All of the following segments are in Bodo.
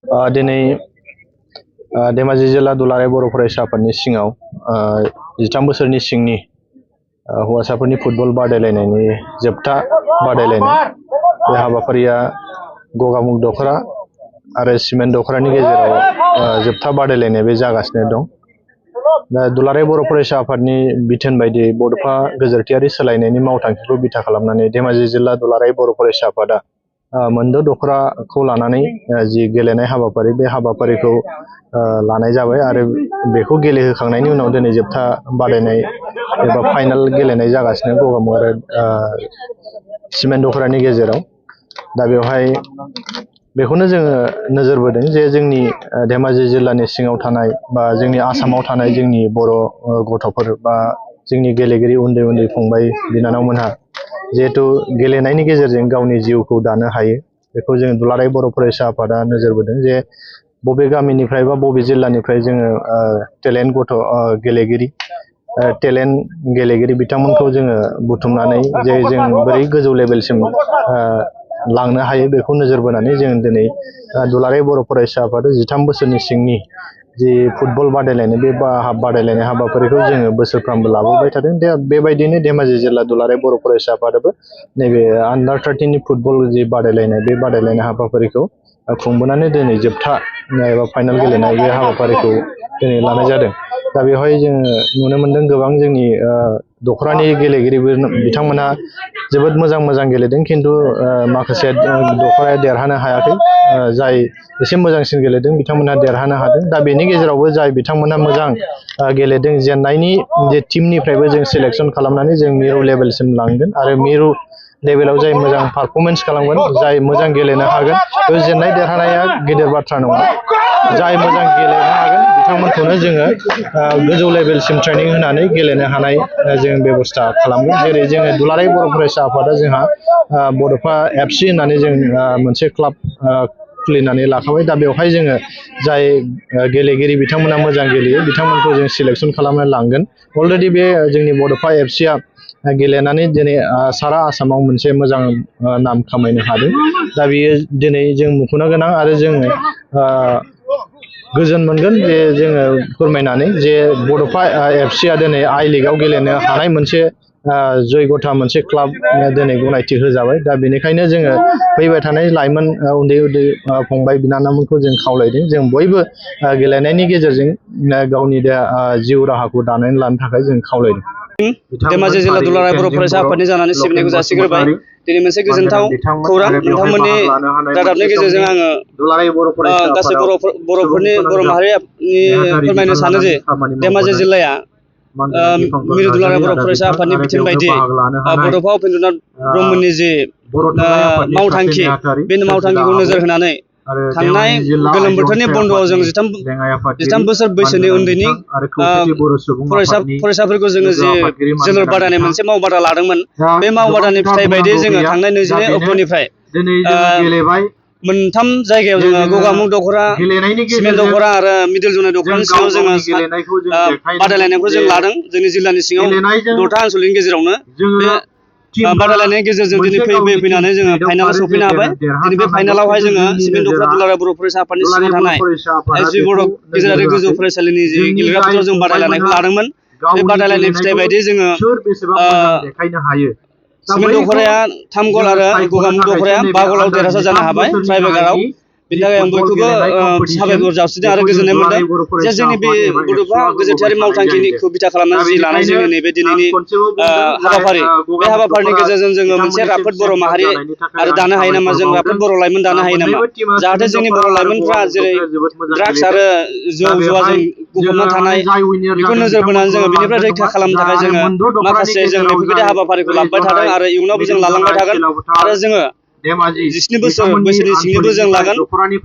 दिनै धेमाजि जिल्ला दुलाराय बर' फरायसा आफादनि सिङाव 13 बोसोरनि सिंनि हौवासाफोरनि फुटबल बादायलायनायनि जोबथा बादायलायनाय बे हाबाफारिया गगामुग दख'रा आरो सिमेन्ट दख'रानि गेजेराव जोबथा बादायलायनाय बे जागासिनो दं। दा दुलाराय बर' फरायसा आफादनि बिथोन बायदियै बड'फा गोजोरथियारि सोलायनायनि मावथांखिखौ बिथा खालामनानै धेमाजि जिल्ला दुलाराय बर' फरायसा आफादा मोनद' दख'राखौ लानानै जि गेलेनाय हाबाफारि बे हाबाफारिखौ लानाय जाबाय आरो बेखौ गेलेहोखांनायनि उनाव दिनै जोबथा बादायनाय एबा फाइनाल गेलेनाय जागासिनो गगामुग आरो सिमेन्ट दख'रानि गेजेराव। दा बेवहाय बेखौनो जोङो नोजोर बोदों जे जोंनि धेमाजि जिल्लानि सिङाव थानाय बा जोंनि आसामाव थानाय जोंनि बर' गथ'फोर बा जोंनि गेलेगिरि उन्दै उन्दै फंबाय बिनानावमोनहा जिहेथु गेलेनायनि गेजेरजों गावनि जिउखौ दानो हायो, बेखौ जों दुलाराय बर' फरायसा आफादा नोजोर बोदों जे बबे गामिनिफ्राय बा बबे जिल्लानिफ्राय जोङो टेलेन्ट गेलेगिरि बिथांमोनखौ जोङो बुथुमनानै जे जों बोरै गोजौ लेभेलसिम लांनो हायो बेखौ नोजोर बोनानै जों दिनै दुलाराय बर' फरायसा आफादा 13 बोसोरनि सिंनि जि फुटबल बादायलायनाय बे बादायलायनाय हाबाफारिखौ जोङो बोसोरफ्रोमबो लाबोबाय थादों। दा बेबायदिनो धेमाजि जिल्ला दुलाराय बर' फरायसा आफादाबो नैबे आन्डार 13नि फुटबल जि बादायलायनाय बे बादायलायनाय हाबाफारिखौ खुंबोनानै दिनै जोबथा एबा फाइनाल गेलेनाय बे हाबाफारिखौ दिनै लानाय जादों। दा बेवहाय जोङो नुनो मोनदों गोबां जोंनि दख'रानि गेलेगिरि बिथांमोनहा जोबोद मोजां गेलेदों, खिन्थु माखासे दख'राया देरहानो हायाखै। जाय एसे मोजांसिन गेलेदों बिथांमोनहा देरहानो हादों। दा बेनि गेजेरावबो जाय बिथांमोनहा मोजां गेलेदों, जेननायनि जे टिमनिफ्रायबो जों सिलेक्सन खालामनानै जों मिरु लेभेलसिम लांगोन आरो मिरु लेभेलाव जाय मोजां पारफरमेन्स खालामगोन, जाय मोजां गेलेनो हागोन, बे जेननाय देरहानाया गेदेर बाथ्रा नङा। जाय मोजां गेलेनो हागोन बिथांमोनखौनो जोङो गोजौ लेभेलसिम ट्रेनिं होनानै गेलेनो हानाय जों बेबस्था खालामगोन। जेरै जोङो दुलाराय बर' फरायसा आफादा जोंहा बड'फा FC होननानै जों मोनसे क्लाब खुलिनानै लाखाबाय। दा बेवहाय जोङो जाय गेलेगिरि बिथांमोना मोजां गेलेयो बिथांमोनखौ जों सिलेक्सन खालामनानै लांगोन। अलरेडि बे जोंनि बड'फा FCआ गेलेनानै दिनै सारा आसामाव मोनसे मोजां नाम खामायनो हादों। दा बियो दिनै जों मुंख'नो गोनां आरो जोङो गोजोन मोनगोन जे जोङो फोरमायनानै जे बड'फा FCआ दिनै I लिगआव गेलेनो हानाय मोनसे जयगथा मोनसे क्लाब दिनै गनायथि होजाबाय। दा बेनिखायनो जोङो फैबाय थानाय लाइमोन उन्दै फंबाय बिनानावमोनखौ जों खावलायदों, जों बयबो गेलेनायनि गेजेरजों गावनि जिउ राहाखौ दानानै लानो थाखाय जों खावलायदों। धेमाजि जिल्ला दुलाराय बर' फरायसा आफादनि जानानै सिबिनायखौ जासिग्रोबाय। दिनै मोनसे गोजोनथाव खौरां, नोंथांमोननि रादाबनि गेजेरजों आङो गासै बर' माहारिनि फोरमायनो सानो जे धेमाजि जिल्लाया मिरु दुलाराय बर' फरायसा आफादनि बिथोन बायदियै बड'फा उपेन्द्रनाथ ब्रह्मनि जि मावथांखि, बे मावथांखिखौ नोजोर होनानै थांनाय गोलोम बोथोरनि बन्द'आव जों 13 बोसोर बैसोनि उन्दैनि फरायसाफोरखौ जोङो जे जोलुर बादायनाय मोनसे मावबादा लादोंमोन, बे मावबादानि फिथाइ बायदियै जोङो थांनाय 22 अक्ट'निफ्राय मोनथाम जायगायाव जोङो गगामुग दख'रा, सिमेन्ट दख'रा आरो मिडल जनाय दख'रानि सिङाव जोङो बादायलायनायखौ जों लादों। जोंनि जिल्लानि सिङाव 6था आनसलिकनि गेजेरावनो बे बादायलायनायनि गेजेरजों दिनै फैनानै जोङो फाइनालाव सफैनो हाबाय। दिनै बे फाइनालावहाय जोङो सिमेन्ट दख'रा दुलाराय बर' फरायसा आफादनि सिङाव थानाय SB बर' गेजेरारि गोजौ फरायसालिनि जि गेलेग्रा फोथाराव जों बादायलायनायखौ लादोंमोन। बे बादायलायनाय फिथाइ बायदियै जोङो सिमेन्ट दख'राया 3 गल आरो गगामुग दख'राया 5 गलाव देरहासार जानो हाबाय ट्राइब्रेकाराव। बिनि थाखाय आं बयखौबो साबायखर जासिदों आरो गोजोननाय मोनदों जे जोंनि बे बड'फा गोजोरथियारि मावथांखिखौ बिथा खालामनानै जि लानाय जोंनि नैबे दिनैनि हाबाफारि, बे हाबाफारिनि गेजेरजों जोङो मोनसे राफोद बर' माहारि आरो दानो हायो नामा, जों राफोद बर' लाइमोन दानो हायो नामा, जाहाथे जोंनि बर' लाइमोनफ्रा जेरै ड्राग्स आरो जौ जुवाजों गफबना थानाय बेखौ नोजोर बोनानै जोङो बेनिफ्राय रैखा खालामनो थाखाय जोङो माखासे जों बेफोरबायदि हाबाफारिखौ लाबोबाय थादों आरो इयुनावबो जों लालांबाय थागोन। आरो जोङो 17 बोसोर बैसोनि सिंनिबो जों लागोन,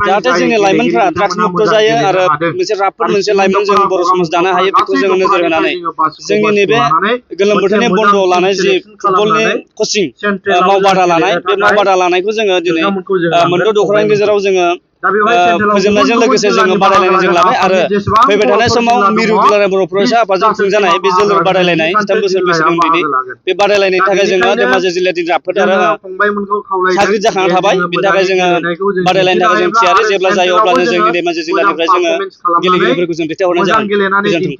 जाहाथे जोंनि लाइमोनफ्रा ड्राग्स मुक्त जायो आरो मोनसे राफोद मोनसे लाइमोन जों बर' समाज दानो हायो। बेखौ जोङो नोजोर होनानै जोंनि नैबे गोलोम बोथोरनि बन्द'आव लानाय जि फुटबलनि कचिं मावबादा लानाय, बे मावबादा लानायखौ जोङो दिनै मोनद' दख'रानि गेजेराव जोङो फोजोबनायजों लोगोसे जोङो बादायलायनाय जों लाबाय आरो फैबाय थानाय समाव मिरु दुलाराय बर' फरायसा आफादजों खुंजानाय बे जोलुर बादायलायनाय 13 बोसोर बैसोनि उन्दैनि बे बादायलायनायनि थाखाय जोङो धेमाजि जिल्ला दिन राफोद आरो साग्रिद जाखांना थाबाय बिनि थाखाय जोङो बादायलायनो थाखाय जों थियारि जेब्ला जायो अब्लानो जोंनि धेमाजि जिल्लानिफ्राय जोङो गेलेगिरिफोरखौ जों दैथायहरनाय जागोन। गोजोन्थों।